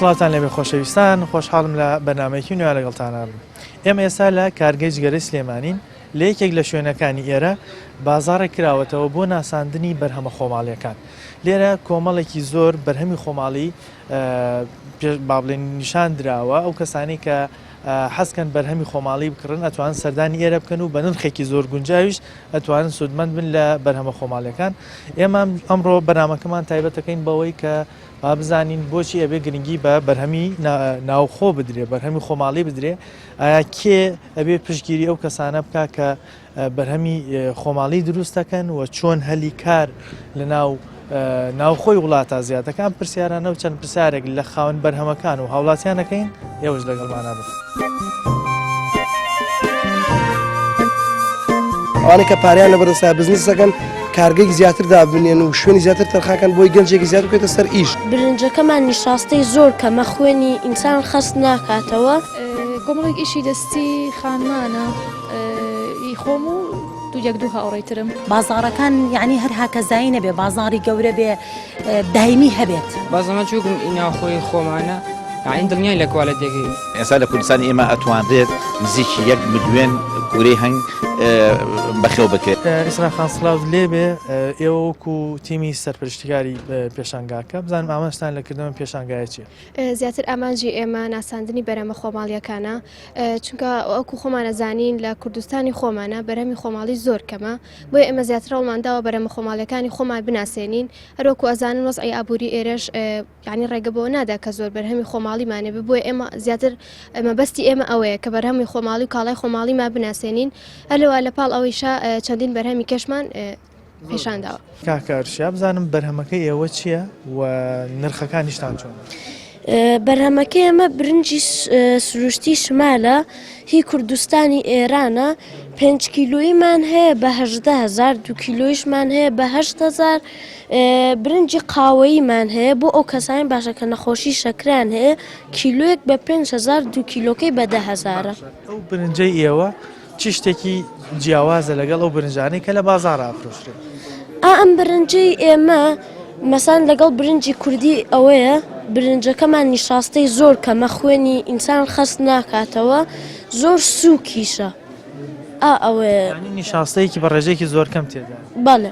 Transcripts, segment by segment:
سڵاوتان لێبێ خۆشەویستان خۆشحاڵم لە بەرنمەیەکی نوێ لەگەڵتانە بم ئێمە ئێستا لە کارگەی جگەرەی سلێمانین لە یەکێک لە شوێنەکانی ئێرە بازاڕێک کراوەتەوە بۆ ناساندنی بەرهەمە خۆماڵیەکان لێرە کۆمەڵێکی زۆر بەرهەمی خۆماڵی با بڵێن نیشان دراوە ئەو کەسانی کە حەزکەن بەرهەمی خۆماڵی بکڕن ئەتوان سەردانی ئێرە بکەن و بە نرخێکی زۆر گونجاویش ئەتوانن سوودمەند بن لە بەرهەمە خۆماڵیەکان ئێمە ئەمڕۆ بەرنامەکەمان تایبەتەکەین بەوەی کە با بزانین بۆچی ئەبێ گرنگی بە بەرهەمی ناوخۆ بدرێ بەرهەمی خۆماڵی بدرێ ئایا کێ ئەبێ پشتگیری ئەو کەسانە بکا کە بەرهەمی خۆماڵی دروست دەکەن و چۆن هەلی کار لە ناو ناوخۆی وڵاتە زیادەکان پرسیارانە و چەند پرسیارێک لە خاوەن بەرهەمەکان و هاوڵاتیان دەکەین ئێوەش لەگەڵمانە بن. ئەوانەی کە پاریان لە بەردەستا بزنس دەکەن کارگەی زیاتر دابنێن و شوێنی زیاتر تەرخاکەن بۆی گەنجێکی زیاتر بکەوێتە سەر ئیش. برنجەکەمان نیشاستەی زۆر کەمە خوێنی ئینسان خەست ناکاتەوە. کۆمەڵێک ئیشی دەستی خانمانە ئی خۆم و دوو یەک دوو هاوڕێی ترم. بازاڕەکان یەعنی هەر هاکەزایی نەبێ بازاڕی گەورە بێ دایمی هەبێت. بازاڕە چووکم ئی ناوخۆی خۆمانە یەعنی دڵنیای لە کوالێتیەکەی. ئێستا لە کوردستانی ئێمە ئەتوانرێت نزیکی یەک ملیۆن کورەی هەنگ بەخێو بکرێت. ئیسرا خان سڵاوت لێبێ، ئێوە وەکو تیمی سەرپەرشتیکاری پێشانگاکە بزانم ئامانجتان لە کردنەوەی پێشانگایە چییە؟ زیاتر ئامانجی ئێمە ناساندنی بەرهەمە خۆماڵیەکانە چونکە وەکو خۆمان ئەزانین لە کوردستانی خۆمانە بەرهەمی خۆماڵی زۆر کەمە بۆیە ئێمە زیاتر هەوڵمان داوە بەرهەمە خۆماڵیەکانی خۆمان بناسێنین هەروەکو ئەزانن وەزعی ئابووری ئێرەش یعنی ڕێگە بۆ نادا کە زۆر بەرهەمی خۆماڵیمانێ بێ بۆیە ئێمە زیاتر مەبەستی ئێمە ئەوەیە کە بەرهەمی خۆماڵی و کاڵای خۆماڵیمان بناسێنین هەلەوە لە پاڵ ئەوەیشا چەندین بەرهەمی کەشمان پیشان داوە. کاکە ئەرشیا بزانم بەرهەمەکەی ئێوە چییە و نرخەکانیشتان چۆنە؟ بەرهەمەکەی ئێمە برنجی سروشتی شمالە هی کوردستانی ئێرانە پێنج کیلۆیمان هەیە بە هەژدە هەزار دوو کیلۆیشمان هەیە بە هەشت هەزار برنجی قاوەییمان هەیە بۆ ئەو کەسانی باشە کە نەخۆشی شەکران هەیە کیلۆیەک بە 5000 دوو کیلۆکەی بە دە هەزارە. ئەو برنجەی ئێوە چ شتێکی جیاوازە لەگەڵ ئەو برنجانەی کە لە بازاڕا ئەفرۆشرێن؟ ئا ئەم برنجەی ئێمە مەسان لەگەڵ برنجی کوردی ئەوەیە برنجەکەمان نیشاستەی زۆر کەمە خوێنی ئینسان خەست ناکاتەوە زۆر سووکیشە ئا ئەوەیە. یانی نیشاستەیەکی بە ڕێژەیەکی زۆر کەم تێدایە. بەڵێ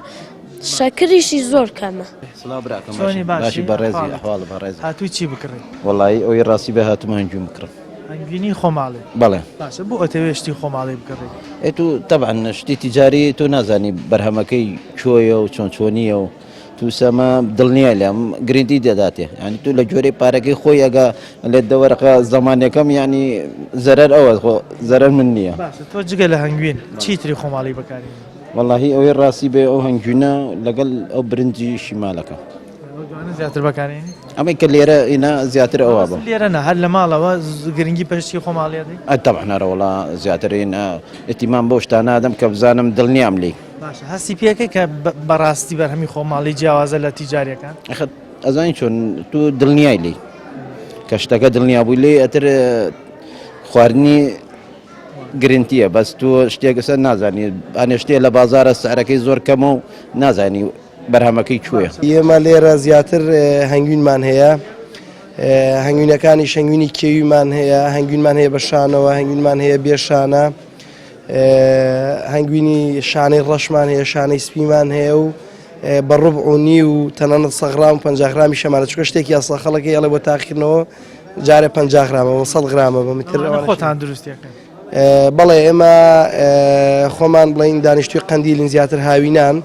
شەکریشی زۆر کەمە. سڵاو براکەم چۆنی باشی باشی بەڕێزی ئەحواڵت ئەحواڵت بەڕێزی هاتووی چی بکڕی؟ وەڵایی ئەوەی ڕاستی بێ هاتووم هەنگوین بکڕم. هەنگوینی خۆماڵی؟ بەڵێ. باشە بۆ ئەتەوێ شتی خۆماڵی بکڕی؟ ئێ تو تەبعەن شتی تیجاری تۆ نازانی بەرهەمەکەی چۆیە و چۆن چۆنیە و تو سەمە دڵنیای لەم گرنتی دەداتێ یعنی تو لە جۆرەی پارەکەی خۆی ئەگە لێت دەوەرەقە زەمانەکەم یعنی زەرەر ئەوە خۆ زەرەر من نییە. باشە تۆ جگە لە هەنگوین چی تری خۆماڵی بەکارێنی؟ وەڵاهی ئەوەی ڕاستی بێ ئەو هەنگوینە لەگەڵ ئەو برنجی شیمالەکە. ئەو دوانە زیاتر بەکارێنی؟ ئەمەی کە لێرە ئینا زیاتر ئەوە بە. لێرە نا هەر لە ماڵەوە گرنگی بە شتی خۆماڵی ئەدەی؟ ئە تەبعەن ئەرە وەڵا زیاتر ئینا ئیتیمام بەو شتانە ئەدەم کە بزانم دڵنیام لێی. باشە هەستی پێکەی کە بەڕاستی بەرهەمی خۆماڵی جیاوازە لە تیجاریەکان؟ ئەخە ئەزانی چۆن تو دڵنیای لێی کە شتەکە دڵنیا بووی لێی ئەتر خواردنی گرنتیە بەس تۆ شتێک ئەسە نازانی ئەنێ شتێ لە بازارە سعرەکەی زۆر کەمە و نازانی بەرهەمەکەی کوێیە. ئێمە لێرە زیاتر هەنگوینمان هەیە هەنگوینەکانی شەنگوینی کێویمان هەیە هەنگوینمان هەیە بە شانەوە هەنگوینمان هەیە بێ شانە هەنگوینی شانەی ڕەشمان هەیە شانەی سپیمان هەیە و بە ڕبع و نیو و تەنانەت سە غرام و 50 غرامی شەمانە چونکە شتێکی ئەسڵە خەڵکی ئەڵێ بۆ تاقیکردنەوە جارێ 50 غرامە بە 100 غرامە بە متر ئەوانە خۆتان دروستیەکەن بەڵێ ئێمە خۆمان بڵین دانیشتوی قەندیلین زیاتر هاوینان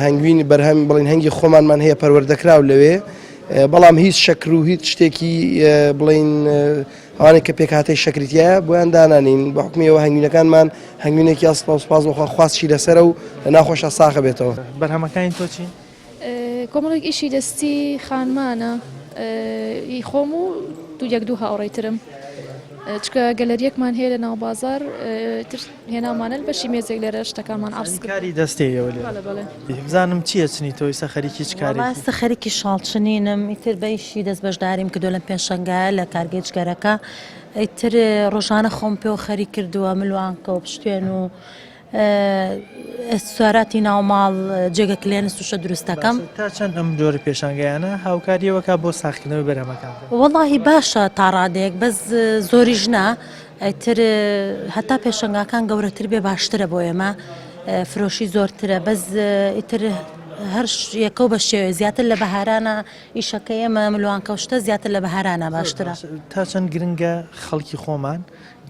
هەنگوین بەرهەم بڵین هەنگی خۆمانمان هەیە پەروەردەکراو لەوێ بەڵام هیچ شەکر و هیچ شتێکی بڵین ئەوانەی کە پێکهاتەی شەکری تایە بۆیان دانانین بە حکمیەوە هەنگوینەکانمان هەنگوینێکی ئەسڵە و سوپاس بۆ خوا خواستشی لەسەرە و لە ناخۆشە ساغە بێتەوە. بەرهەمەکانی تۆ چین؟ کۆمەڵێک ئیشی دەستی خانمانە ئی خۆم و دوو یەک دوو هاوڕێی ترم چکە گەلەریەکمان هەیە لە ناو بازار تر هێناومانە بەشی مێزێک لێرە شتەکانمان عەرز کرد. کاری دەستێ ئێوە لێرە؟ بەڵێ بەڵێ. بزانم چی ئەچنی تۆ ئیستا خەریکی چ کارێکی؟ وەڵا ئێستا خەریکی شاڵ چنینم ئیتر بە ئیشی دەست بەشداریم کردوە لەم پێشەنگایە لە کارگەی جگەرەکە ئیتر ڕۆژانە خۆم پێوە خەریک کردووە ملوانکە و پشتێن و. ئێکسسواراتی ناوماڵ جێگە کلێنس و شە دروست دەکەم. باشە تا چەند ئەم جۆرە پێشانگایانە هاوکاریە وەکا بۆ ساغکردنەوەی بەرهەمەکان؟ وەڵاهی باشە تا ڕادەیەک بەس زۆریش نا ئیتر هەتا پێشەنگاکان گەورەتر بێ باشترە بۆ ئێمە فرۆشی زۆرترە بەس ئیتر هەر یەکە و بە شێوێ زیاتر لە بەهارانە ئیشەکە ئێمە ملوانکە و شتە زیاتر لە بەهارانە باشترە. تا چەند گرنگە خەڵکی خۆمان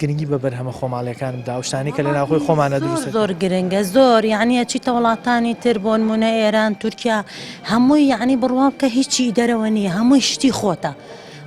گرنگی بە بەرهەمە خۆماڵیەکان بدا ئەو شتانەی کە لە ناوخۆی خۆمانە دروست زۆر زۆر گرنگە زۆر یعنی ئەچیتە وڵاتانی تر بۆ نمونە ئێران تورکیا هەمووی یعنی بڕوا بکە هیچی دەرەوە نییە هەمووی شتی خۆتە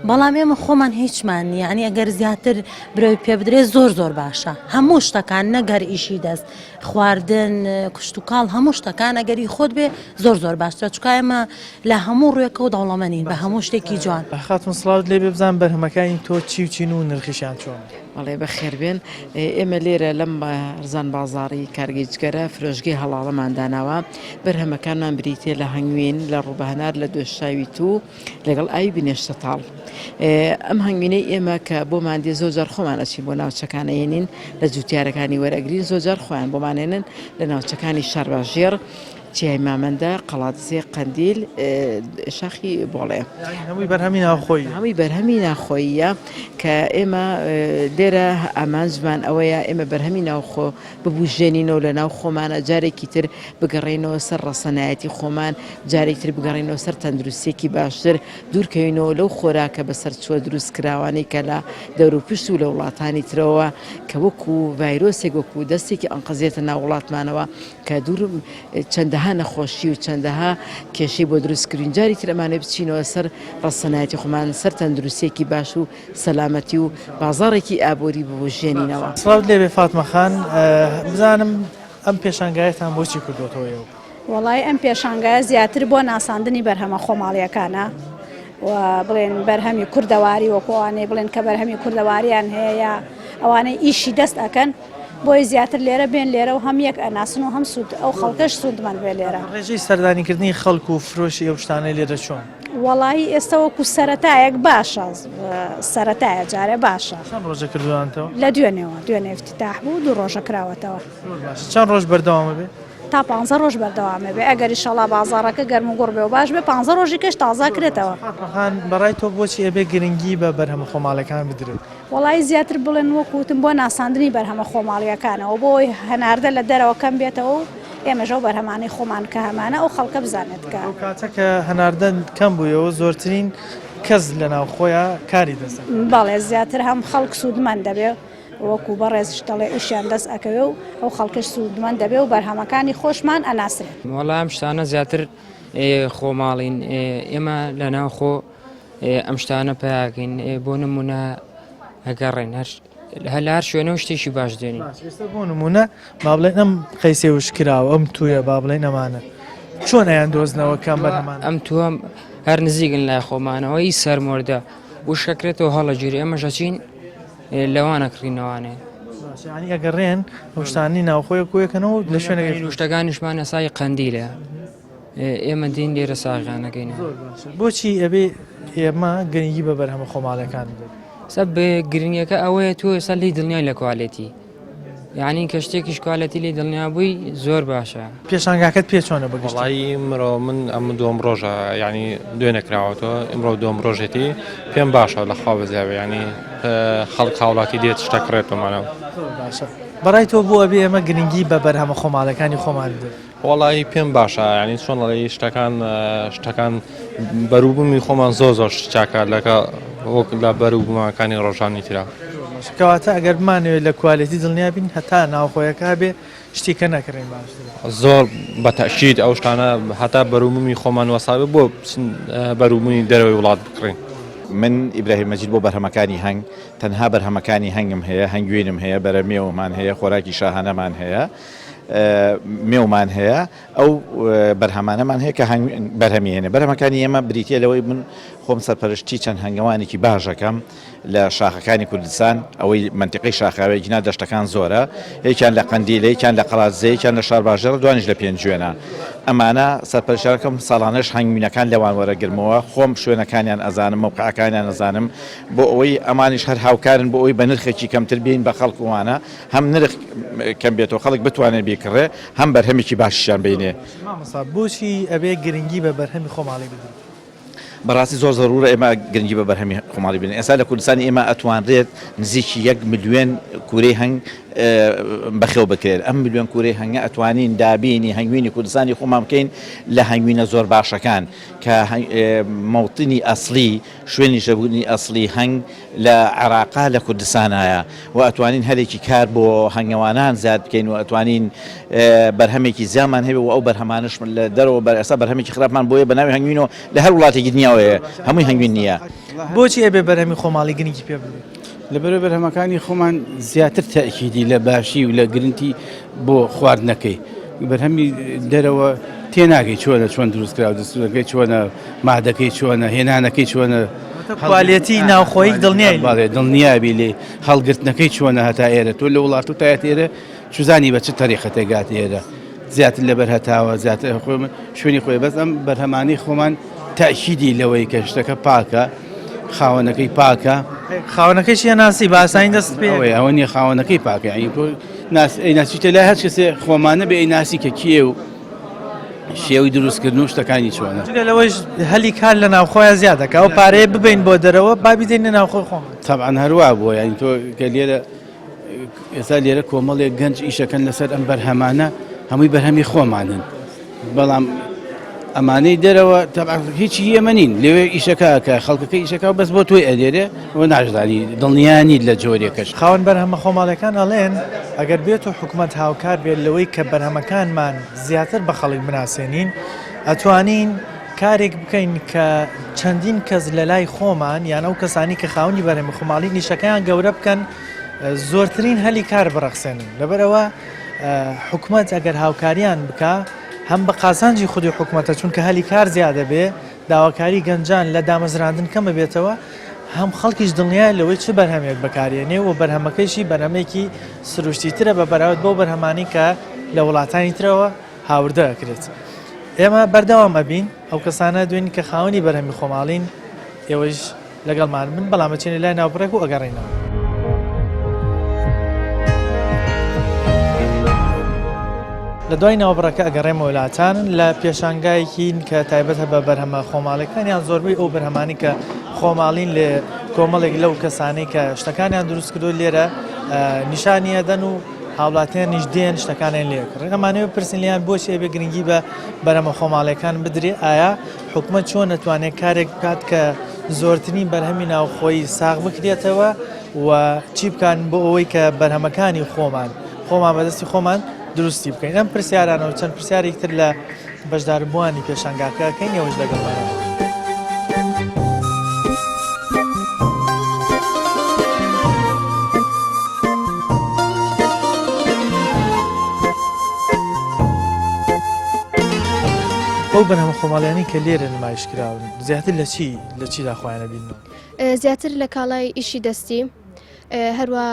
بەڵام ئێمە خۆمان هیچمان نییە یعنی ئەگەر زیاتر برەوی پێ بدرێت زۆر زۆر باشە هەموو شتەکان نەگەر ئیشی دەست خواردن کشتوکاڵ هەموو شتەکان ئەگەری خۆت بێ زۆر زۆر باشترە چکا ئێمە لە هەموو ڕوێکەوە دەوڵەمەنین بە هەموو شتێکی جوان. خاتوون سڵاوت لێبێ بزانم بەرهەمەکانی تۆ چی و چین و نرخیشیان چۆنە؟ بەڵێ بەخێربێن ئێمە لێرە لەم ڕزان بازاڕی کارگەی جگەرە فرۆشگەی هەڵاڵەمان داناوە بەرهەمەکانمان بریتیە لە هەنگوین لە ڕووبەهەنار لە دۆشاوی توو لەگەڵ ئاوی بنێشتە تاڵ ئەم هەنگوینەی ئێمە کە بۆمان دێ زۆر جار خۆمان ئەچین بۆ ناوچەکان ئەیەنین لە جوتیارەکانی وەرئەگرین زۆر جار خۆیان بۆمان ئێنن لە ناوچەکانی شارباژێڕ چیای مامەندە، قەڵادزێ، قەندیل، شاخی بۆڵێ. هەمووی بەرهەمی ناوخۆییە. هەمووی بەرهەمی ناخۆییە کە ئێمە لێرە ئامانجمان ئەوەیە ئێمە بەرهەمی ناوخۆ ببوژێنینەوە لە ناو خۆمانە جارێکی تر بگەڕێینەوە سەر ڕەسەنایەتی خۆمان جارێکی تر بگەڕێینەوە سەر تەندروستیەکی باشتر دوورکەوینەوە لەو خۆراکە بەسەرچووە دروستکراوانەی کە لە دەوروپشت و لە وڵاتانی ترەوە کە وەکو ڤایرۆسێک وەکو دەستێکی ئەنقەست دێتە ناو وڵاتمانەوە کە دوور چەندەها نەخۆشی و چەندەها کێشەی بۆ دروست کردین جاری تر ئەمانە بچینەوە سەر ڕەسەنایەتی خۆمان سەر تەندروستیەکی باش و سەلامەتی و بازاڕێکی ئابووری ببوژێنینەوە. سڵاوت لێبێ فاتمە خان بزانم ئەم پێشانگایەتان بۆچی کردۆتەوە ئێوە؟ وەڵایی ئەم پێشانگایە زیاتر بۆ ناساندنی بەرهەمە خۆماڵیەکانە و بڵێن بەرهەمی کوردەواری وەکو ئەوانەی بڵێن کە بەرهەمی کوردەواریان هەیە یا ئەوانەی ئیشی دەست ئەکەن بۆیە زیاتر لێرە بێن لێرە و هەم یەک ئەناسن و هەم سوود ئەو خەڵکەش سوودمەند بێ لێرە. ڕێژەی سەردانیکردنی خەڵک و فرۆشی ئەو شتانەی لێرە چۆنە؟ وەڵایی ئێستا وەکو سەرەتایەک باشە سەرەتایە جارێ باشە. چەند ڕۆژە کردوویانتەوە؟ لە دوێنێوە دوێنێ افتتاح بوو دوو ڕۆژە کراوەتەوە. زۆر باشە چەند ڕۆژ بەردەوام ئەبێ؟ تا پانزە ڕۆژ بەردەوام ئەبێ ئەگەر ئیشەڵا بازاڕەکە گەرم و گوڕ بێ و باش بێ پانزە ڕۆژی کەش تازە ئەکرێتەوە. فاتمە خان بەڕای تۆ بۆچی ئەبێ گرنگی بە بەرهەمە خۆماڵیەکان بدرێت؟ وەڵایی زیاتر بڵێن وەکو وتم بۆ ناساندنی بەرهەمە خۆماڵییەکانەوە بۆ ئەوەی هەناردە لە دەرەوە کەم بێتەوە و ئێمەش ئەو بەرهەمانەی خۆمان کە هەمانە ئەو خەڵکە بزانێت کە. ئەو کاتە کە هەناردە کەم بوویەوە زۆرترین کەس لە ناوخۆیا کاری دەست دەکەوێت. بەڵێ زیاتر هەم خەڵک سوودمەند دەبێ وەکو بەڕێزیش دەڵێ ئیشیان دەست ئەکەوێ و ئەو خەڵکەش سوودمەند دەبێ و بەرهەمەکانی خۆشمان ئەناسرێت. وەڵا ئەم شتانە زیاتر خۆماڵین ئێمە لە ناوخۆ ئەم شتانە پیاکەین بۆ نمونە ئەگەڕێن هەر هەر لە هەر شوێنە و شتێکی باش دێنین ئێستا بۆ نمونە با بڵێن ئەم قەیسێ وشکراوە ئەم تویە با بڵێن ئەمانە چۆن ئەیان دۆزنەوە کام بەرهەمان ئەم تووە هەر نزیکن لای خۆمانەوە ئی سەرمۆردە وشەکرێتەوە هەڵەگیری ئەمە ژەچین لەوانە کڕینەوانێ ینی ئەگەڕێن ئەو شتانی ناوخۆیە کۆیەکەنەوە لە شوێنەکە شتەکانیشمان ئەسای قەندیلە ئێمە دین لێرە ساغیانەکەین. زۆر باشە بۆچی ئەبێ ئێمە گرنگی بە بەرهەمە خۆماڵەکان بدەین؟ سە گرنگەکە ئەوەیە تۆ ئێستا لێی دڵنیای لە کوالێتی یعنی کە شتێکیش کوالێتی لێی دڵنیا بووی زۆر باشە. پێشانگاکەت پێ چۆنە بە گشتی؟ وەڵایی ئمرۆ من ئەم دووەم ڕۆژە یعنی دوێنێ کراوەتەوە ئمڕۆ دووەم ڕۆژێتی پێم باشە لە خوا بەزیاوێ یعنی خەڵک هاوڵاتی دێت شتە کڕێت بەمانەوە. زۆر باشە بەڕای تۆ بۆ ئەبێ ئێمە گرنگی بە بەرهەمە خۆماڵەکانی خۆمان بدەین؟ وەڵایی پێم باشە یانی چۆن ئەڵێی شتەکان شتەکان بەروبوومی خۆمان زۆر زۆر شت چاکە لەکە وەک لە بەروبوومەکانی ڕۆژانی ترا. کەواتە ئەگەر بمانەوێت لە کوالێتی دڵنیا بین هەتا ناوخۆیەکە بێ شتی کە نەکڕین باشترە. زۆر بە تەئکید ئەو شتانە هەتا بەروبوومی خۆمان وەسابێ بۆ بچین بەروبوومی دەرەوەی وڵات بکڕین. من ئیبراهیم مەجید بۆ بەرهەمەکانی هەنگ تەنها بەرهەمەکانی هەنگم هەیە، هەنگوینم هەیە، بەرەمێومان هەیە، خۆراکی شاهانەمان هەیە، مێومان هەیە ئەو بەرهەمانەمان هەیە کە بەرهەمی هێنێ بەرهەمەکانی ئێمە بریتە لەوەی من خۆم سەرپەرشتی چەند هەنگەوانێکی باشەکەم لە شاخەکانی کوردستان ئەوەی منتیقی شاخاوێک نا دەشتەکان زۆرە یەکیان لە قەندیلە یەکیان لە قەڵادزێ یەکیان لە شارباژێڕ دوانیش لە پێنجوێنە. ئەمانە سەرپەرشتیارەکەم ساڵانەش هەنگوینەکان لەوان وەرەگرمەوە خۆم شوێنەکانیان ئەزانم مەوقعەکانیان ئەزانم بۆ ئەوەی ئەمانیش هەر هاوکارن بۆ ئەوەی بە نرخێکی کەمتر بین بە خەڵک وانە هەم نرخ کەم بێتەوە خەڵک بتوانێت بیکڕێ هەم بەرهەمێکی باشیشیان بینێ. مامۆستا بۆچی ئەبێ گرنگی بە بەرهەمی خۆماڵی بدرێت؟ بەڕاستی زۆر زەرورە ئێمە گرنگی بە بەرهەمی خۆماڵی بدەین ئێستا لە کوردستانی ئێمە ئەتوانرێت نزیکی یەک ملیۆن کورەی هەنگ بەخێو بکرێت ئەم ملیۆن کورەی هەنگە ئەتوانین دابینی هەنگوینی کوردستانی خۆمان بکەین لە هەنگوینە زۆر باشەکان کە مەوتنی ئەسلی شوێنی ژەبوونی ئەسڵی هەنگ لە عێراقا لە کوردستانایە و ئەتوانین هەلێکی کار بۆ هەنگەوانان زیاد بکەین و ئەتوانین بەرهەمێکی زیامان هەبێ و ئەو بەرهەمانەش لە دەرەوە بەر ئێستا بەرهەمێکی خراپمان بۆیە بە ناوی هەنگوینەوە لە هەر وڵاتێکی دنیاوە هەیە هەمووی هەنگوین نییە. بۆچی ئەبێ بەرهەمی خۆماڵی گرنگی پێ بدرێت؟ لەبەرئەوەی بەرهەمەکانی خۆمان زیاتر تەئکیدی لە باشی و لە گرنتی بۆ خواردنەکەی بەرهەمی دەرەوە تێناگەی چۆنە چۆن دروست کرا دەستورەکەی چۆنە مادەکەی چۆنە هێنانەکەی چۆنە کوالێتی ناوخۆی دڵنیای باڵێ دڵنیابی لێ هەڵگرتنەکەی چۆنە هەتا ئێرە تۆ لە وڵات و تایەت ئێرە چزانی بە چ تەریقەتێک گات ئێرە زیاتر لەبەر هەتاوە زیاتر شوێنی خۆی بەس ئەم بەرهەمانی خۆمان تاکیدی لەوەی کە شتەکە پاکە خاوەنەکەی پاکە. خاوەنەکەیشی ئەناسی بە ئاسانی دەست پێ ئەوەیە ئەوە نیە خاوەنەکەی پاکە یعنی تۆ ناس ئەی ناسیتە لای هەر کەسێ خۆمانە بێ ئەی ناسی کە کێ و شێوەی دروستکردن و شتەکانی چۆنە جگە لەوەش هەلی کار لە ناوخۆیان زیاد دەکا ئەو پارەیە ببەین بۆ دەرەوە با بیدەین لە ناوخۆی خۆمان تەبعەن هەروا بووە یعنی تۆ کە لێرە ئێستا لێرە کۆمەڵێک گەنج ئیشەکەن لەسەر ئەم بەرهەمانە هەمووی بەرهەمی خۆمانن بەڵام ئەمانەی دەرەوە هیچی ئێمە نین لەوێ ئیشەکە کە خەڵکەکە ئیشەکە بەس بۆ تۆی ئەدێرێ و ناشزانی دڵنیانیت لە جۆرێکەش. خاوەن بەرهەمە خۆماڵیەکان ئەڵێن، ئەگەر بێت و حکومەت هاوکار بێت لەوەی کە بەرهەمەکانمان زیاتر بە خەڵک بناسێنین، ئەتوانین کارێک بکەین کە چەندین کەس لە لای خۆمان یان ئەو کەسانی کە خاوەنی بەرهەمی خۆماڵین نیشەکەیان گەورە بکەن زۆرترین هەلی کار بڕەخسێنن لەبەرئەوە حکومەت ئەگەر هاوکاریان بکا هەم بە قازانجی خودی حکومەتە چونکە هەلی کار زیادە بێ داواکاری گەنجان لە دامەزراندن کەمە بێتەوە هەم خەڵکیش دڵنیایە لەوەی چ بەرهەمێک بەکارێنێ و بەرهەمەکەیشی بەرهەمێکی سروشتیترە بە بەراورد بەو بەرهەمانەی کە لە وڵاتانی ترەوە هاوردە ئەکرێت. ئێمە بەردەوام ئەبین ئەو کەسانە دوێن کە خاوەنی بەرهەمی خۆماڵین ئێوەش لەگەڵمان بن بەڵام ئەچینە لای ناوبڕێک و ئەگەڕێینەوە. لە دوای ناوبڕەکە ئەگەڕێمەوە لاتان لە پێشانگایەکین کە تایبەتە بە بەرهەمە خۆماڵەکان یان زۆربەی ئەو بەرهەمانی کە خۆماڵین لێ کۆمەڵێک لەو کەسانەی کە شتەکانیان دروست کردو لێرە نیشانی ئەدەن و هاوڵاتیانیش دێن شتەکانیان لێ ئەکڕن ئەمانەوێ بپرسین لێیان بۆچی ئەبێ گرنگی بە بەرهەمە خۆماڵیەکان بدرێ ئایا حکومەت چۆن ئەتوانێت کارێک بکات کە زۆرترین بەرهەمی ناوخۆیی ساغ بکرێتەوە و چی بکان بۆ ئەوەی کە بەرهەمەکانی خۆمان خۆمان بەدەستی خۆمان دروستی بکەین ئەم پرسیارانە و چەند پرسیارێک تر لە بەشداربووانی پێشانگاکە ئەکەین ئێوەش لەگەڵمان بن. ئەو بەرهەمە خۆماڵیانەی کە لێرە نمایش کراون زیاتر لە چی لە چیدا خۆیان ئەبیننەوە؟ زیاتر لە کاڵای ئیشی دەستی هەروە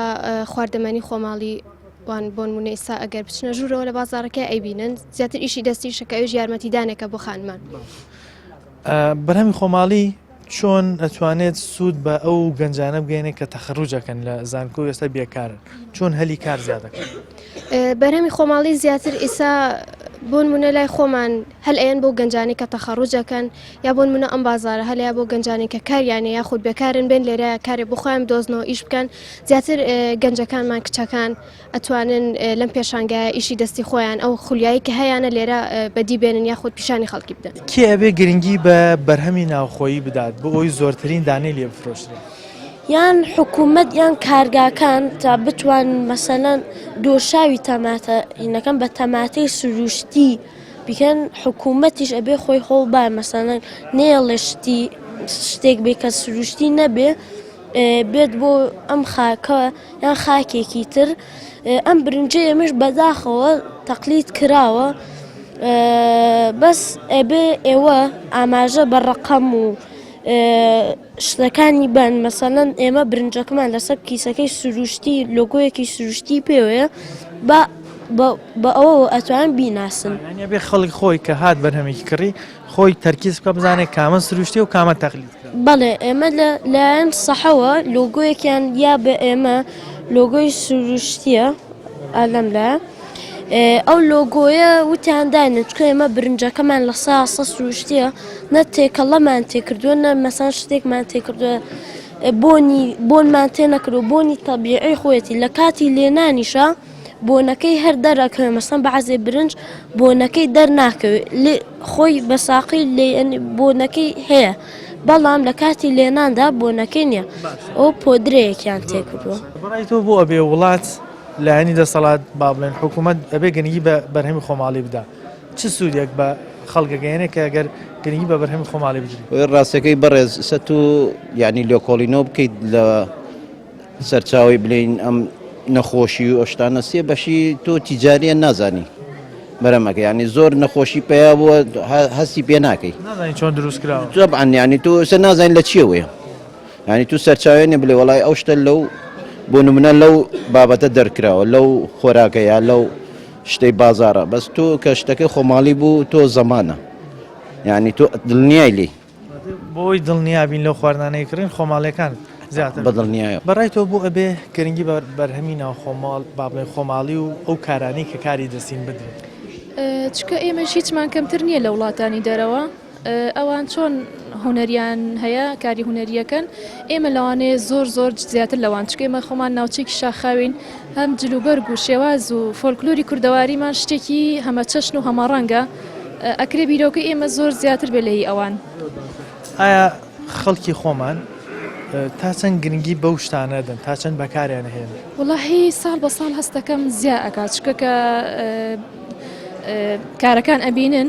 خواردەمەنی خۆماڵی وان بۆنمونە ئیستا ئەگەر بچنە ژوورەوە لە بازاڕەکە ئەیبینن زیاتر ئیشی دەستی شەکە ئەویش یارمەتیدانێکە بۆ خانمان. بەرهەمی خۆماڵی چۆن ئەتوانێت سوود بە ئەو گەنجانە بگەێنێت کە تەخەروجەکەن لە زانکۆ ئێستا بێکارن چۆن هەلی کار زیاد دەکەن؟ بەرهەمی خۆماڵی زیاتر ئیسا بۆنمونە لای خۆمان هەل ئەیەن بۆ گەنجانی کە تەخەڕوج ئەکەن یا بۆنمونە ئەم بازارە هەلەیە بۆ گەنجانی کە کاریانە یاخود بێکارن بێن لێرە کارێ بۆ خۆیان بدۆزنەوە ئیش بکەن زیاتر گەنجەکانمان کچەکان ئەتوانن لەم پێشانگایە ئیشی دەستی خۆیان ئەو خولیایی کە هەیانە لێرە بەدی بێنن یاخود پیشانی خەڵکی بدەن. کێ ئەبێ گرنگی بە بەرهەمی ناوخۆیی بدات بۆ ئەوەی زۆرترین دانەی لێ بفرۆشرێت؟ یان حکومەت یان کارگاکان تا بتوان مەسەلەن دۆشاوی تەماتە هینەکەن بە تەماتەی سروشتی بیکەن حکومەتیش ئەبێ خۆی هۆڵ با مەسەلەن نێڵێ شتی شتێک بێ کە سروشتی نەبێ بێت بۆ ئەم خاکە یان خاکێکی تر ئەم برنجەی ئێمەش بەداخەوە تەقلید کراوە بەس ئەبێ ئێوە ئاماژە بە ڕەقەم و شتەکانی بەن مەسەلەن ئێمە برنجەکەمان لەسەر کیسەکەی سروشتی لۆگۆیەکی سروشتی پێوەیە با. بە ئەوەوە ئەتوان بیناسن. یانی ئەبێ خەڵک خۆی کە هات بەرهەمێکی کڕی خۆی تەرکیز بکا بزانێ کامە سروشتیە و کامە تەقلید کراوە. بەڵێ ئێمە لە لایەن سەحەوە لۆگۆیەکیان یا بە ئێمە لۆگۆی سروشتیە ئا لەم لایە ئەو لۆگۆیە وتیان داینە چونکە ئێمە برنجەکەمان لە سا سە سروشتیە نە تێکەڵەمان تێکردووە نە مەسان شتێکمان تێکردووە بۆنی بۆنمان تێ نەکردووە بۆنی تەبیعی خۆیەتی لە کاتی لێنانیشا بۆنەکەی هەر دەرەکەوێ مەسەن بەعزێ برنج بۆنەکەی دەرناکەوێ لێ خۆی بە ساقی لێ بۆنەکەی هەیە بەڵام لە کاتی لێناندا بۆنەکەی نییە ئەو پۆدرەیەکیان تێکردووە. بەڕای تۆ بۆ ئەبێ وڵات لایەنی دەسەڵات با بڵێن حکوومەت ئەبێ گرنگی بە بەرهەمی خۆماڵی بدا چ سوودێک بە خەڵک ئەگەیەنێ کە گەر گرنگی بە بەرهەمی خۆماڵی بدرێ؟ ڕاستەکەی بەڕێز سە تو یعنی لێکۆڵینەوە بکەیت لە سەرچاوەی بلێین ئەم نەخۆشی و ئەو شتانە سێ بەشی تۆ تیجاریە نازانی بەرەمەکە ینی زۆر نەخۆشی پیا بووە هەستی پێ ناکەی نازانی چۆن دروست کراوە طبعا ینی تۆ سە نازانین لە چیەوەیە ینی تو سەرچاوێنێ بلێ وڵی ئەو شتە لەو بۆ نمونە لەو بابەتە دەرکراوە لەو خۆراکە یا لەو شتەی بازارە بەس تۆ کە شتەکە خۆماڵی بوو تۆ زەمانە یعنی تۆ دڵنیای لی بۆی دڵنیا بین لەو خواردنانەی کڕین خۆماڵیەکان زیاتر بەدڵنیایەوە. بەڕای تۆ بۆ ئەبێ گرنگی بە بەرهەمی ناوخۆماڵ با بڵێین خۆماڵی و ئەو کارانەی کە کاری دەستین بدرێت؟ چونکە ئێمەش هیچمان کەمتر نییە لە وڵاتانی دەرەوە ئەوان چۆن هونەریان هەیە کاری هونەریەکەن ئێمە لەوانەیە زۆر زۆر زیاتر لەوان چونکە ئێمە خۆمان ناوچێکی شاخاوین هەم جلوبەرگ و شێواز و فۆلکلۆری کوردەواریمان شتێکی هەمەچەشن و هەمەڕەنگە ئەکرێ بیرۆکەی ئێمە زۆر زیاتر بێ لە هی ئەوان. ئایا خەڵکی خۆمان تا چەند گرنگی بەو شتانە دەن تا چەند بەکاریان ئەهێنن؟ وەڵاهی ساڵ بە ساڵ هەست دەکەم زیا ئەکات چونکە کە کارەکان ئەبینن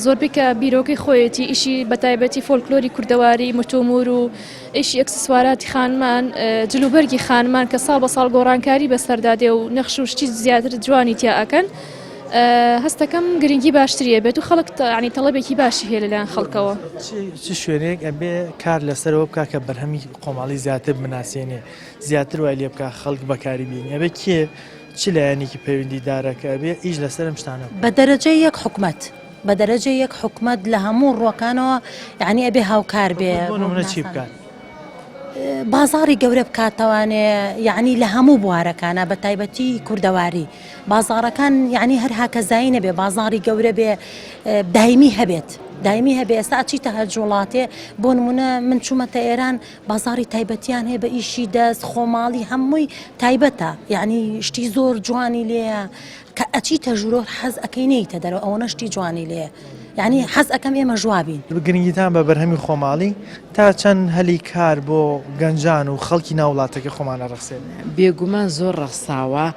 زۆربەی کە بیرۆکەی خۆیەتی ئیشی بەتایبەتی فۆلکلۆری کوردەواری متومور و ئیشی ئەکسسواراتی خانمان جلوبەرگی خانمان کە ساڵ بە ساڵ گۆڕانکاری بەسەردا دێ و نەخش و شتی زیاتر جوانی تیا ئەکەن هەستەکەم گرنگی باشتری ئەبێت و خەڵک یانی تەڵەبێکی باشی هەیە لەلایەن خەڵکەوە. چ شوێنێک ئەبێ کار لەسەرەوە بکا کە بەرهەمی خۆماڵی زیاتر بناسێنێ زیاتر وای لێ بکا خەڵک بەکاری بینی ئەبێ کێ چ لایەنێکی پەیوەندیدارە کە ئەبێ ئیش لەسەر ئەم شتانە بکا؟ بە دەرەجەی یەک حکومەت بە دەرەجەی یەک حکومەت لە هەموو ڕووەکانەوە یانی ئەبێ هاوکار بێ بۆ نمونە چی بکات؟ بازاڕی گەورە بکاتەوانێ یانی لە هەموو بوارەکانە بە تایبەتی کوردەواری بازاڕەکان یانی هەر هاکەزایی نەبێ بازاڕی گەورە بێ دایمی هەبێت دایمی هەبێ ئێستا ئەچیتە هەر وڵاتێ بۆ نمونە من چوومەتە ئێران بازاڕی تایبەتیان هەیە بە ئیشی دەست خۆماڵی هەمووی تایبەتە یعنی شتی زۆر جوانی لێیە کە ئەچیتە ژوورۆ حەز ئەەکەی نەیتە دەرەوە ئەوەنە شتی جوانی لێیە یعنی حەز ئەەکەم ئێمە ژوابین. گرنگیدان بە بەرهەمی خۆماڵی تا چەند هەلی کار بۆ گەنجان و خەڵکی ناو وڵاتەکەی خۆمان ئەڕەخسێنێ؟ بێگومان زۆر ڕەخساوە،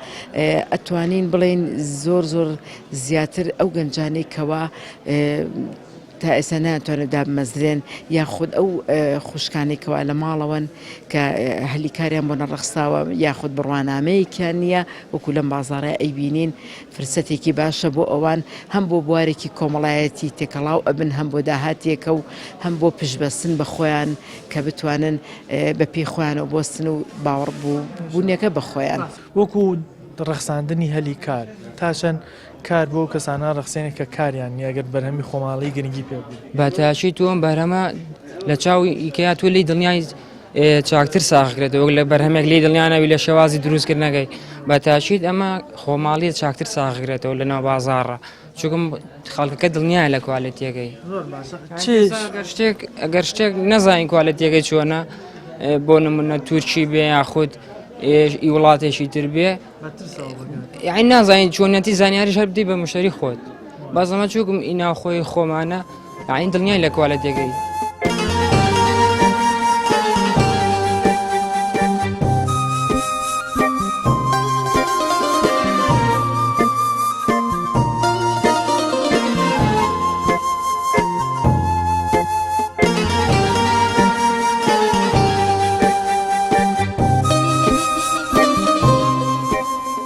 ئەتوانین بڵێین زۆر زۆر زیاتر ئەو گەنجانەی کەوا تا ئێستا نەیانتوانێت دابمەزرێن یاخود ئەو خوشکانەی کەوا لە ماڵەوەن کە هەلی کاریان بۆ نەڕەخساوە یاخود بڕوانامەیەکیان نییە وەکو لەم بازاڕە ئەیبینین فرسەتێکی باشە بۆ ئەوان هەم بۆ بوارێکی کۆمەڵایەتی تێکەڵاو ئەبن هەم بۆ داهاتێکە و هەم بۆ پشتبەستن بە خۆیان کە بتوانن بە پێی خۆیانەوە بوەستن و باوەڕ بوونێکە بە خۆیان. وەکو ڕەخساندنی هەلی کار تا چەند کار بۆ ئەو کەسانە ڕەخسێنێت کە کاریان نییە گەر بەرهەمی خۆماڵی گرنگی پێ بدرێت؟ بە تاکید تۆ ئەم بەرهەمە لە چاو ئیکەیا تۆ لێی دڵنیای چاکتر ساغکرێتەوە وەک لە بەرهەمێک لێی دڵنیا نەبی لە شێوازی دروستکردنەکەی بە تاکید ئەمە خۆماڵیە چاکتر ساغکرێتەوە لە ناو بازاڕە چونکم خەڵکەکە دڵنیایە لە کوالێتیەکەی زۆر باشە چ ئەگەر شتێک ئەگەر شتێک نەزانین کوالێتیەکەی چۆنە بۆ نمونە تورکی بێ یاخود ئی وڵاتێکی تر بێ یعنی نازانین چۆنیەتی زانیاریش هەر بدەی بە مشتری خۆت بازەمە چووکم ئی ناوخۆی خۆمانە یعنی دڵنیای لە کوالێتیەکەی.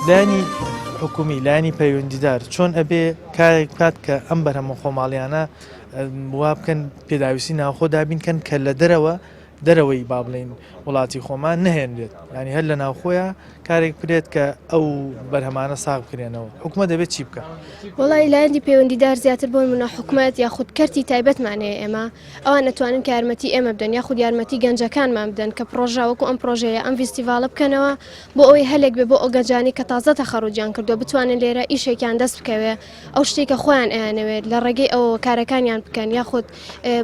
لایەنی حکومی لایەنی پەیوەندیدار چۆن ئەبێ کارێک بکات کە ئەم بەرهەمە خۆماڵیانە وا بکەن پێداویستی ناوخۆ دابین کەن کە لە دەرەوە دەرەوەی با بڵێین وڵاتی خۆمان نەهێنرێت یانی هەر لە ناوخۆیە کارێک بکرێت کە ئەو بەرهەمانە ساغ بکرێنەوە حکومەت دەبێت چی بکات؟ وەڵی لایەنی پەیوەندیدار زیاتر بۆ نمونە حکومەت یاخود کەرتی تایبەتمان هەیە ئێمە ئەوان ئەتوانن کە یارمەتی ئێمە بدەن یاخود یارمەتی گەنجەکانمان بدەن کە پڕۆژە وەکو ئەم پڕۆژەیە ئەم ڤیستیڤاڵە بکەنەوە بۆ ئەوەی هەلێک بێ بۆ ئەو گەنجانەی کە تازە تەخەڕوجیان کردووە بتوانن لێرە ئیشێکیان دەست بکەوێ ئەو شتێک کە خۆیان ئەیانەوێت لە ڕێگەی ئەوەوە کارەکانیان بکەن یاخود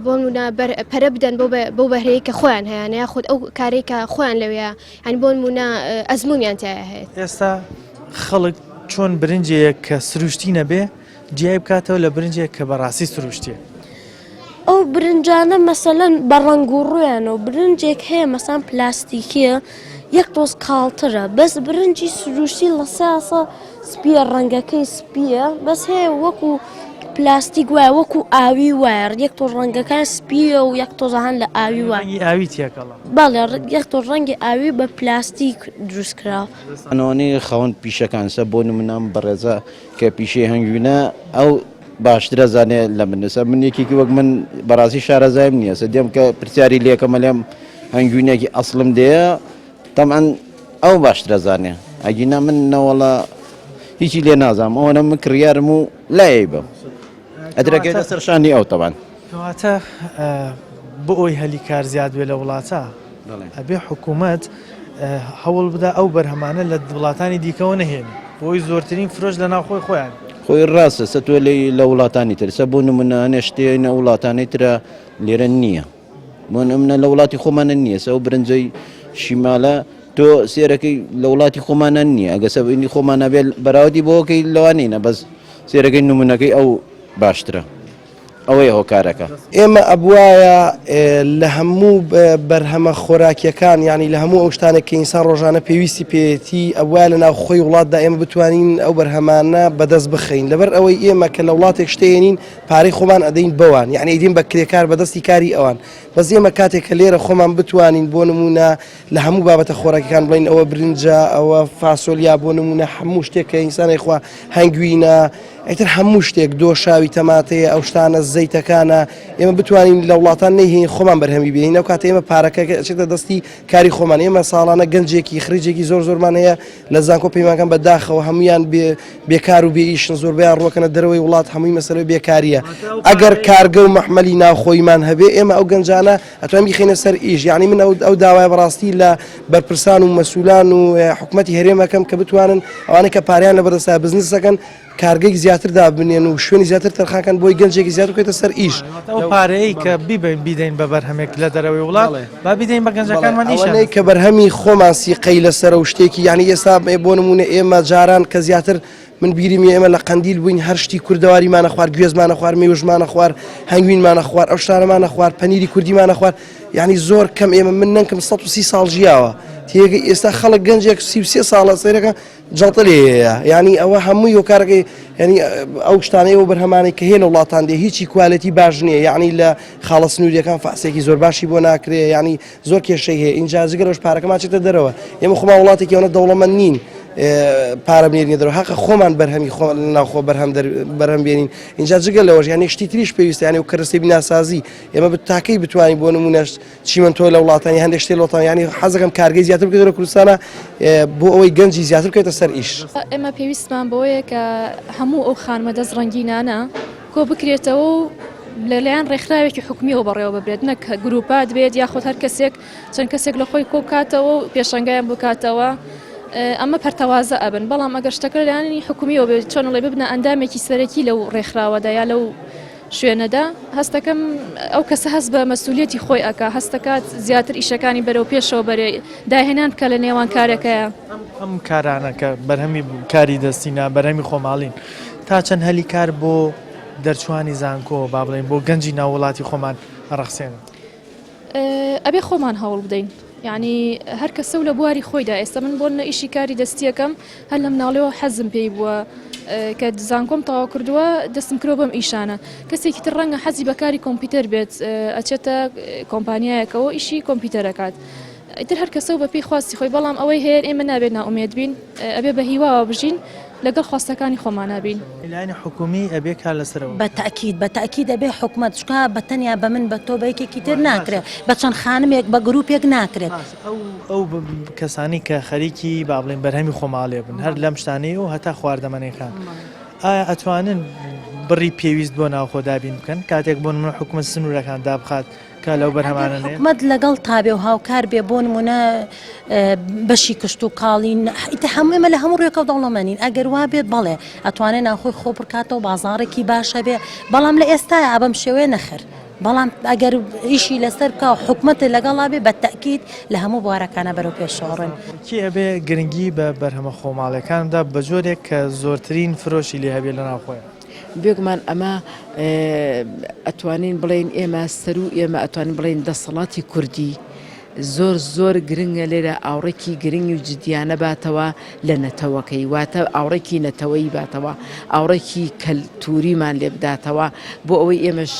بۆ نمونە پەرە بدەن بۆ بەو بەهرەیە کە خۆیان هەیانە یاخود ئەو کارەی کە خۆیان لەوێ یانی بۆ نمونە ئەزمونیان تیایا هەیە. ئێستا خەڵک چۆن برنجێک کە سروشتی نەبێ جیای بکاتەوە لە برنجێک کە بەڕاستی سروشتیە؟ ئەو برنجانە مەسەلەن بە ڕەنگ و ڕوویانەوە برنجێک هەیە مەسان پلاستیکیە یەک تۆز کاڵترە بەس برنجی سروشتی لە ساسە سپیە ڕەنگەکەی سپیە بەس هەیە وەکو پلاستیک وایە وەکو ئاوی وایە یەک تۆ ڕەنگەکان سپیە و یەک تۆزەهان لە ئاوی وایە ڕەنگی ئاوی تێکەڵە. بەڵێ یەک تۆ ڕەنگی ئاوی بە پلاستیک دروست کراوە. ئەوانەی خاوەن پیشەکان سە بۆ نمونە ئەم بەڕێزە کە پیشەی هەنگوینە ئەو باشتر ئەزانێ لە من سە من یەکێکی وەک من بەڕاستی شارەزایم نییە سە دێم کە پرسیاری لێکەم ئەلێم هەنگوینێکی ئەسڵم دێیە تەبعەن ئەو باشتر ئەزانێ ئەگینا من نەوەڵا هیچی لێ نازانم ئەوەنە من کڕیارم و لایەی بم ئەدرەکەی لەسەر شانی ئەو تەبعەن. کەواتە بۆ ئەوی هەلی کار زیاد بێ لە وڵاتە ئەبێ حکوومەت هەوڵ بدا ئەو بەرهەمانە لە وڵاتانی دیکەوە نەهێنی بۆی زۆرترین فرۆش لە ناوخۆی خۆیان. خۆی ڕاستە سە تۆ لێی لە وڵاتانی تر سە بۆ نمونە هەنێ شتێ نە وڵاتانی ترە لێرە نییە بۆ نمونە لە وڵاتی خۆمانە نییە سە ئەو برنجەی شیمالە تۆ سێرەکەی لە وڵاتی خۆمانە نییە ئەگە سەبینی خۆمانە بێ بەراوردی بۆکەی لەوانینە بەس سێرەکەی نمونەکەی ئەو باشترە. ئەوەیە هۆکارەکە. ئێمە ئەبوایە لە هەموو بەرهەمە خۆراکیەکان یانی لە هەموو ئەو شتانێک کە ئینسان ڕۆژانە پێویستی پێیەتی ئەبوایە لە ناوخۆی وڵاتدا ئێمە بتوانین ئەو بەرهەمانە بەدەست بخەین لەبەر ئەوەی ئێمە کە لە وڵاتێک شتێنین پارەی خۆمان ئەدەین بەوان یعنی ئەیدەین بە کرێکار بەدەستی کاری ئەوان بەس ئێمە کاتێک کە لێرە خۆمان بتوانین بۆ نمونە لە هەموو بابەتە خۆراکیەکان بڵین ئەوە برنجە ئەوە فاسۆلیا بۆ نمونە هەموو شتێک کە ئینسان ئەیخوا هەنگوینە ئیتر هەموو شتێک دۆشاوی تەماتەیە ئەو شتانە زەیتەکانە ئێمە بتوانین لە وڵاتان نەیهێنین خۆمان بەرهەمی بێنین ئەو کاتە ئێمە پارەکە ئەچێتە دەستی کاری خۆمان ئێمە ساڵانە گەنجێکی خریجێکی زۆر زۆرمان هەیە لە زانکۆ پەیمانگان بە داخەوە هەمویان بێ بێکار و بێ ئیشن زۆربەیان ڕوەکەنە دەرەوەی وڵات هەمووی مەسەلەی بێکاریە ئەگەر کارگە و مەحمەلی ناوخۆیمان هەبێ ئێمە ئەو گەنجانە ئەتوانین بیخەینە سەر ئیش یعنی من ئەو داوایە بەڕاستی لە بەرپرسان و مەسولان و حکومەتی هەرێمەکەم کە بتوانن ئەوانەی کە پاریان لە بەردەستا بزنسەکەن کارگەی زیاتر دابنێن و شوێنی زیاتر تەرخانکەن بۆی گەنجێکی زیاتر بکەوێتە سەر ئیش. ئەو پارەیەی کە بیبەین بیدەین بە بەرهەمێک لە دەرەوەی وڵات با بیدەین بە گەنجەکانمان ئیشیان ئەوەنەی کە بەرهەمی خۆمان سیقەی لەسەرە و شتێکی یعنی ئێستا بۆ نمونە ئێمە جاران کە زیاتر من بیرم ئێمە لە قەندیل بووین هەر شتی کوردەواریمانە خوارد گوێزمانە خوارد مێوژمانە خوارد هەنگوینمانە خوارد ئەو شتانەمانە خوارد پەنیری کوردیمانە خوارد یعنی زۆر کەم ئێمە من نەنکم 130 ساڵ ژیاوە تێگە ئێستا خەڵک گەنجێک 33 ساڵە سەیرەکە جەڵتە لێیە یانی ئەوە هەمووی هۆکارەکەی یعنی ئەو شتانەی ئەو بەرهەمانەی کە هەیە لە وڵاتان دێ هیچی کوالێتی باش نییە یعنی لە خاڵە سنووریەکان فاسێکی زۆر باشی بۆ ناکرێ یعنی زۆر کێشەی هەیە اینجا جگە لەوەش پارەکەمان چێتە دەرەوە ئێمە خۆمان وڵاتێکی ئەوەنە دەوڵەمەند نین پارە بنێرینە دەرەوە هەقە خۆمان بەرهەمی خۆ ناوخۆ بەرهەم بەرهەم بێنین اینجا جگە لەوەش یعنی شتی تریش پێویستە یعنی و کەرەستەی بیناسازی ئێمە تاکەی بتوانین بۆ نمونەش چیمەنتۆ لە وڵاتانی هەندێک شتێ لە وڵاتان یانی حەزەکەم کارگەی زیاتر بکرێتەوە لە کوردستانە بۆ ئەوەی گەنجی زیاتر بکەوێتە سەر ئیش. ئێمە پێویستمان بەوەیە کە هەموو ئەو خانمە دەست ڕەنگینانە کۆ بکرێتەوە و لەلایەن ڕێکخراوێکی حکومیەوە بەڕێوە ببرێت نەک گروپات بێت یاخود هەر کەسێک چەند کەسێک لە خۆی کۆبکاتەوە و پێشەنگایان بکاتەوە ئەمە پەرتەوازە ئەبن بەڵام ئەگەر شتەکە لەلایەنی حکومیەوە بێت چۆن ئەڵێ ببنە ئەندامێکی سەرەکی لەو ڕێکخراوەدا یا لەو شوێنەدا هەستەکەم ئەو کەسە هەست بە مەسولیەتی خۆی ئەکا هەستەکات زیاتر ئیشەکانی بەرەو پێشەوە بەرێ داهێنان بکە لە نێوان کارەکەیا. ئەم کارانە کە بەرهەمی کاری دەستینە بەرهەمی خۆماڵین تا چەند هەلی کار بۆ دەرچوانی زانکۆ با بڵێین بۆ گەنجی ناو وڵاتی خۆمان ئەڕەخسێنن؟ ئەبێ خۆمان هەوڵ بدەین یانی هەر کەسە و لە بواری خۆیدا ئێستا من بۆ نە ئیشی کاری دەستیەکەم هەر لە مناڵیەوە حەزم پێی بووە کە زانکۆم تەواو کردووە دەستم کرۆ بەم ئیشانە کەسێکی تر ڕەنگە حەزی بە کاری کۆمپیوتەر بێت ئەچێتە کۆمپانیایەکەوە ئیشی کۆمپیوتەرەکات ئیتر هەر کەسە و بەپێی خواستی خۆی بەڵام ئەوەی هەیە ئێمە نابێت نائومێد بین ئەبێ بە هیواوە بژین. لەگەڵ خواستەکانی خۆمانا بین. لایەنی حکومی ئەبێ کار لەسەر ئەوە بە بکات. تەئکید بە تەئکید ئەبێ حکومەت چونکە بە تەنیا بە من بە تۆ بە یەکێکی تر ناکرێت بە چەند خانمێک بە گروپێک ناکرێت. باشە ئەو ئەو کەسانەی کە خەریکی با بڵێین بەرهەمی خۆماڵێ بن هەر لەم شتانەی و هەتا خواردەمەنیەکان ئایا ئەتوانن بڕی پێویست بۆ ناوخۆ دابین بکەن کاتێک بۆ نمونە حکومەت سنوورەکان دابخات کە لەو بەرهەمانە ئەگەر حکومەت لەگەڵ تا بێ و هاوکار بێ بۆ نمونە بەشی کشتوکاڵی ئیتر هەموو ئێمە لە هەموو ڕوویەکەوە دەوڵەمەنین ئەگەر وا بێت بەڵێ ئەتوانێ ناوخۆی خۆ پڕکاتەوە بازاڕێکی باش هەبێ بەڵام لە ئێستایا بەم شێوەیە نەخێر بەڵام ئەگەر ئیشی لەسەر بکا و حکومەت لەگەڵا بێ بە تەئکید لە هەموو بوارەکانا بەرەو پێشەوە ڕۆین. کێ ئەبێ گرنگی بە بەرهەمە خۆماڵیەکان بدا بە جۆرێک کە زۆرترین فرۆشی لێ هەبێ لە ناوخۆیا؟ بێگومان ئەمە ئەتوانین بڵێین ئێمە سەروو ئێمە ئەتوانین بڵێین دەسەڵاتی کوردی زۆر زۆر گرنگە لێرە ئاوڕێکی گرنگی و جدیانە باتەوە لە نەتەوەکەی واتە ئاوڕێکی نەتەوەیی باتەوە ئاوڕێکی کەلتوریمان لێ بداتەوە بۆ ئەوەی ئێمەش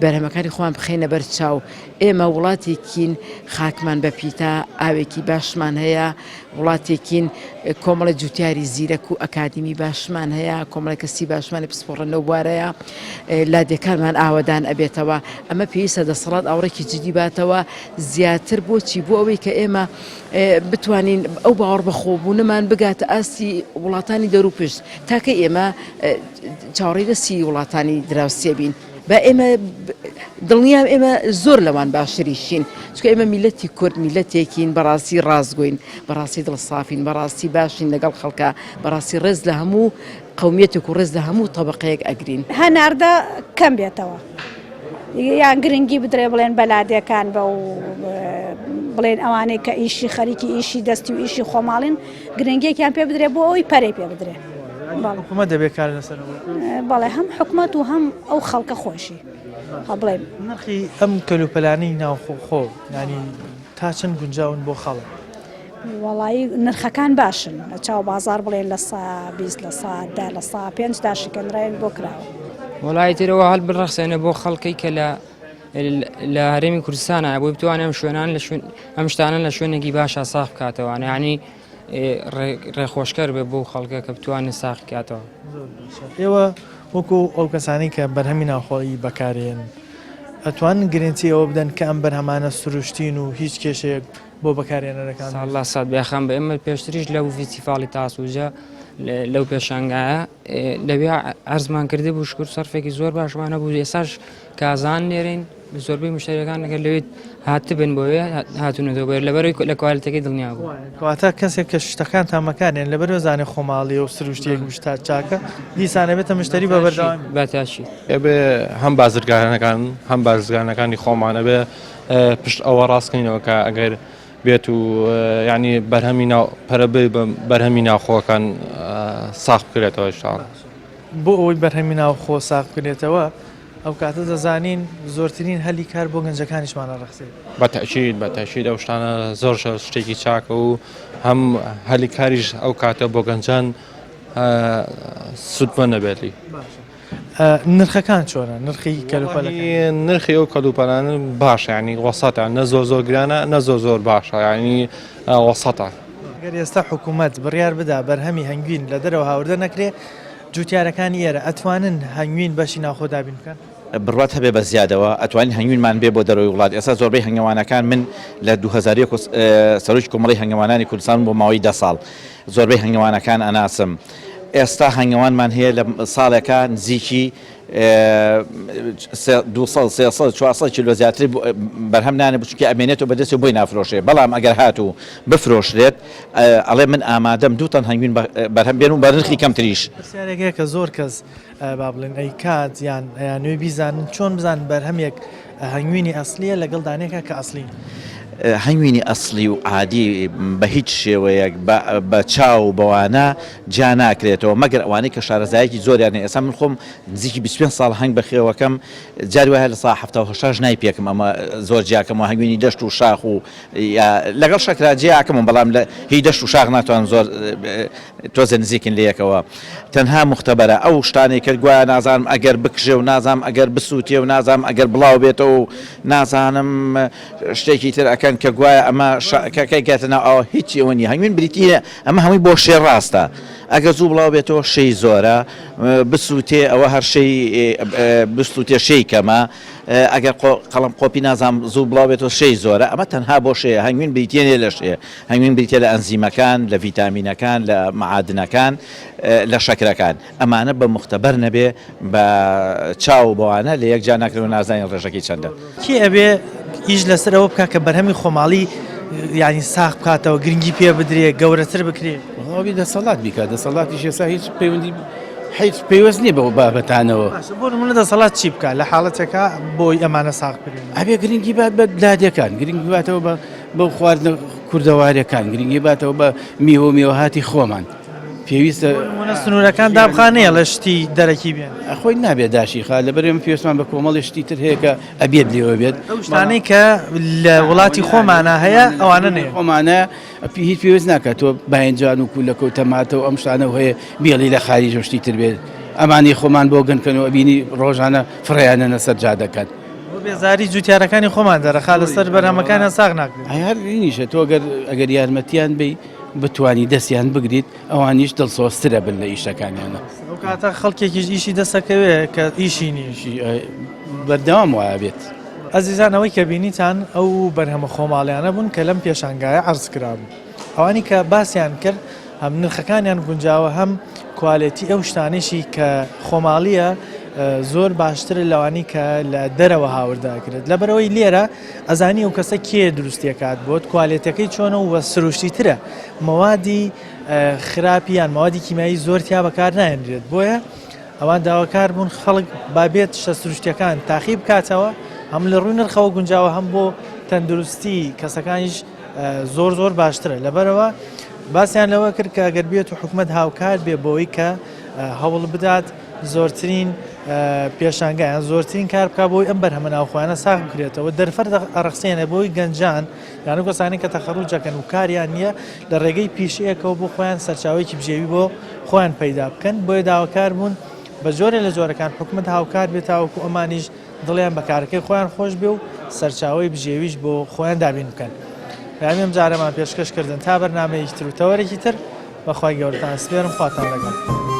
بەرهەمەکانی خۆمان بخەینە بەر چاو ئێمە وڵاتێکین خاکمان بە پیتە ئاوێکی باشمان هەیە وڵاتێکین کۆمەڵی جوتیاری زیرەک و ئەکادیمی باشمان هەیە کۆمەڵی کەسی باشمانی پسپۆڕن لەو بوارەیە لادێکانمان ئاوەدان ئەبێتەوە ئەمە پێویستە دەسەڵات ئاوڕێکی جدی باتەوە زیاتر بۆچی بۆ ئەوەی کە ئێمە بتوانین ئەو باوەڕ بەخۆبوونەمان بگاتە ئاستی وڵاتانی دەوروپشت تاکە ئێمە چاوەڕێی دەستی وڵاتانی دراوسێ بین. با ئێمە دڵنیام ئێمە زۆر لەوان باشتریشین چونکە ئێمە میلەتی کورد میلەتێکین بەڕاستی ڕاستگۆین بەڕاستی دڵسافین بەڕاستی باشین لەگەڵ خەڵکە بەڕاستی ڕێز لە هەموو قەومیەتێک و ڕێز لە هەموو تەبەقەیەک ئەگرین. هەناردە کەم بێتەوە یان گرنگی بدرێ بڵێن بە لادێکان بە و بڵێن ئەوانەی کە ئیشی خەریکی ئیشی دەستی و ئیشی خۆماڵین گرنگیەکیان پێ بدرێ بۆ ئەوەی پەرەی پێ بدرێ. حکومەت دەبێت کار لەسەر ئەوە بکات؟ بەڵێ هەم حکومەت و هەم ئەو خەڵکە خۆشی بڵێ. نرخی ئەم کەلوپەلانەی ناوخۆ خۆ یانی تا چەند گونجاون بۆ خەڵک؟ وەڵایی نرخەکان باشن لە چاو بازار بڵێن لە سا 20 لە سا دە لە سا پێنج داشکێنراوی بۆ کراوە. وەڵایی تر ئەوە هەل بڕەخسێنە بۆ خەڵکەی کە لە لە هەرێمی کوردستانە بۆی بتوانێت ئەم شوێنان لە شوێن ئەم شتانە لە شوێنێکی باشە ساخ بکاتەوە یعنی ڕێخۆشکەر بێ بۆ خەڵکە کە بتوانێت ساخ بکاتەوە. ئێوە وەکو ئەو کەسانەی کە بەرهەمی ناوخۆیی بەکارێن ئەتوانن گرنتی ئەوە بدەن کە ئەم بەرهەمانە سروشتین و هیچ کێشەیەک بۆ بەکارهێنەرەکان دروست ساڵ سات بێخەم بە ئێمە پێشتریش لەو فیستیڤاڵی تاسوجە لەو پێشانگایە لەوێ عەرزمان کردبوو شکر سەرفێکی زۆر باشمان هەبوو ئێساش کازان نێرین زۆربەی مشتریەکان ئەگەر لەوێ هاتبن بۆ وێ هاتوونەتەوە بۆ لەبەرەوەی لە کوالێتەکەی دڵنیا بوو. کەواتە کەسێک کە شتەکانتان بەکارێن لەبەرەوە زانێ خۆماڵیە و سروشتیەک و شتا چاکە دیسان ئەبێتە مشتری بە بەردەوامی. بە تاکید. ئەبێ هەم بازرگانەکان هەم بازرگانەکانی خۆمان ئەبێ پشت ئەوە ڕاستکەینەوە کە ئەگەر بێت و یعنی بەرهەمی ناو پەرە بێ بە بەرهەمی ناوخۆکان ساخ بکرێتەوە ان شاء الله. بۆ ئەوەی بەرهەمی ناوخۆ ساغ بکرێتەوە ئەو کاتە دەزانین زۆرترین هەلی کار بۆ گەنجەکانیشمان ئەڕەخسێت. بە تەئکید بە تەئکید ئەو شتانە زۆر شتێکی چاکە و هەم هەلی کاریش ئەو کاتە بۆ گەنجان سوودمەند نەبێت لی. نرخەکان چۆنە نرخی کەلوپەلەکان؟ نرخی ئەو کەلوپەلانە باشە یانی وەسەتە نە زۆر زۆر گرانە نە زۆر زۆر باشە یانی وەسەتە. گەر ئێستا حکوومەت بڕیار بدا بەرهەمی هەنگوین لە دەرەوە هاوردە نەکرێ، جوتیارەکانی ئێرە ئەتوانن هەنگوین بەشی ناوخۆ دابین بکەن؟ بڕوات هەبێ بە زیادەوە ئەتوانین هەنگوینمان بێ بۆ دەرەوەی وڵات ئێستا زۆربەی هەنگەوانەکان من لە 2001 سەرۆکی کۆمەڵەی هەنگەوانانی کوردستان بۆ ماوەی دە ساڵ زۆربەی هەنگەوانەکان ئەناسم ئێستا هەنگەوانمان هەیە لە ساڵێکا نزیکی 200 300 400 کیلۆ زیاتر بەرهەم نانێ بچونکە ئەمێنێتەوە بەدەستی بۆی نافرۆشێ بەڵام ئەگەر هاتوو بفرۆشرێت ئەڵێ من ئامادەم دوو تەن هەنگوین بەرهەم بێنم و بە نرخی کەمتریش. پرسیارێک هەیە کە زۆر کەس با بڵێن ئەیکات یان ئەیانەوێ بیزانن چۆن بزانن بەرهەمێک هەنگوینی ئەسڵیە لەگەڵ دانەیەکا کە ئەسڵی نیە؟ هەنگوینی ئەسڵی و عادی بە هیچ شێوەیەک بە چاو و بەوانە جیا ناکرێتەوە مەگەر ئەوانەی کە شارەزایەکی زۆریان هەیە ئێستا من خۆم نزیکی 25 ساڵ هەنگ بەخێوەکەم جاری وایە لە سا 70 و هەشتاش نایپێکم ئەمە زۆر جیاکەمەوە هەنگوینی دەشت و شاخ و یا لەگەڵ شەکرا جیاکەمەوە بەڵام لە هی دەشت و شاخ ناتوانم زۆر تۆزێ نزیکن لەیەکەوە تەنها موختەبەرە ئەو شتانەی کە گوایە نازانم ئەگەر بکژێ و نازانم ئەگەر بسووتێ و نازانم ئەگەر بڵاو بێتەوە و نازانم شتێکی تر ئەکەن کە گوایە ئەمە کەکەی گاتە ناو ئەوە هیچی ئەوە نییە هەنگوین بریتی ئەمە هەمووی بۆ شێ ڕاستە. ئەگەر زوو بڵاو بێتەوە شێی زۆرە بسووتێ ئەوە هەر شێی بسووتێ شێی کەمە ئەگەر قەڵەم قۆپی نازانم زوو بڵاو بێتەوە شێی زۆرە ئەمە تەنها بۆ شێیە هەنگوین بریتیە نیە لە شێ هەنگوین بریتیە لە ئەنزیمەکان لە ڤیتامینەکان لە مەعادنەکان لە شەکرەکان ئەمانە بە موختەبەر نەبێ بە چاو و بەوانە لە یەک جیا ناکرێن و نازانین ڕێژەکەی چەندە. کێ ئەبێ ئیش لەسەر ئەوە بکا کە بەرهەمی خۆماڵی یانی ساغ بکاتەوە گرنگی پێ بدرێ گەورەتر بکرێ؟ وەڵا ئەبێ دەسەڵات بیکات دەسەڵاتیش ئێستا هیچ پەیوەندی هیچ پەیوەست نییە بەو بابەتانەوە. باشە بۆ نمونە دەسەڵات چی بکا لە حاڵەتێکا بۆی ئەمانە ساغ بکرێنەوە؟ ئەبێ گرنگی بات بە لادێکان گرنگی باتەوە بە بەو خواردنە کوردەواریەکان گرنگی باتەوە بە میوە و میوەهاتی خۆمان. پێویستە نمونە سنوورەکان دابخا نەیەڵێ شتی دەرەکی بێن. خۆی نابێت داشی خا لەبەر ئێمە پێویستمان بە کۆمەڵی شتی تر هەیە کە ئەبێت لێوە بێت. ئەو شتانەی کە لە وڵاتی خۆمانە هەیە ئەوانە نەیەن. خۆمانە هیچ پێویست ناکات تۆ باینجان و کولەکە و تەماتە و ئەم شتانە و هەیە بێڵی لە خاریج و شتی تر بێت ئەمانەی خۆمان بۆ گەن کەن و ئەبینی ڕۆژانە فڕێیانەنە سەر جادەکان. بۆ بێزاری جوتیارەکانی خۆمان دەرەخا لەسەر بەرهەمەکانیان ساغ ناکرێت. هەر ئینیشە تۆ گەر ئەگەر یارمەتیان بەی بتوانی دەستیان بگریت ئەوانیش دڵسۆزترە بن لە ئیشەکانیانە. ئەو کاتە خەڵکێکیش ئیشی دەسەکەوێ کە ئیشی نییە. بەردەوام وایە بێت. ئەزیزان ئەوەی کە بینیتان ئەو بەرهەمە خۆماڵیانە بوون کە لەم پێشانگایە عەرز کرابوو. ئەوانی کە باسیان کرد هەم نرخەکانیان گونجاوە هەم کوالێتی ئەو شتانەیشی کە خۆماڵییە زۆر باشترە لەوانی کە لە دەرەوە هاوردە ئەکرێت لەبەرئەوەی لێرە ئەزانی ئەو کەسە کێ دروستیەکات بۆت کوالێتەکەی چۆنە و سروشتی ترە مەوادی خراپی یان مەوادی کیمیایی زۆر تیا بەکار نایەنرێت بۆیە ئەوان داواکار بوون خەڵک با بێت شتە سروشتیەکان تاقی بکاتەوە هەم لە ڕووی نرخەوە گونجاوە هەم بۆ تەندروستی کەسەکانیش زۆر زۆر باشترە لەبەرەوە باسیان لەوە کرد کە ئەگەر بێت و حکومت هاوکار بێ بۆی کە هەوڵ بدات زۆرترین پێشانگا یان زۆرترین کار بکا بۆی ئەم بەرهەمە ناوخۆیانە ساغ بکرێتەوە دەرفەت ئەڕەخسێنێ بۆی گەنجان یان ئەو کەسانەی کە تەخەروج دەکەن و کاریان نییە لە ڕێگەی پیشەیەکەوە بۆ خۆیان سەرچاوەیەکی بژێوی بۆ خۆیان پەیدا بکەن بۆیە داواکار بوون بە جۆرێ لە جۆرەکان حکومەت هاوکار بێت تاوەکو ئەمانیش دڵیان بە کارەکەی خۆیان خۆش بێ و سەرچاوەی بژێویش بۆ خۆیان دابین بکەن. پەیامی ئەم جارەمان پێشکەش کردن تا بەرنامەیەکی تر و تەوەرێکی تر بەخوای گەورەتان ئەسپێرم خواتان لەگەڵ.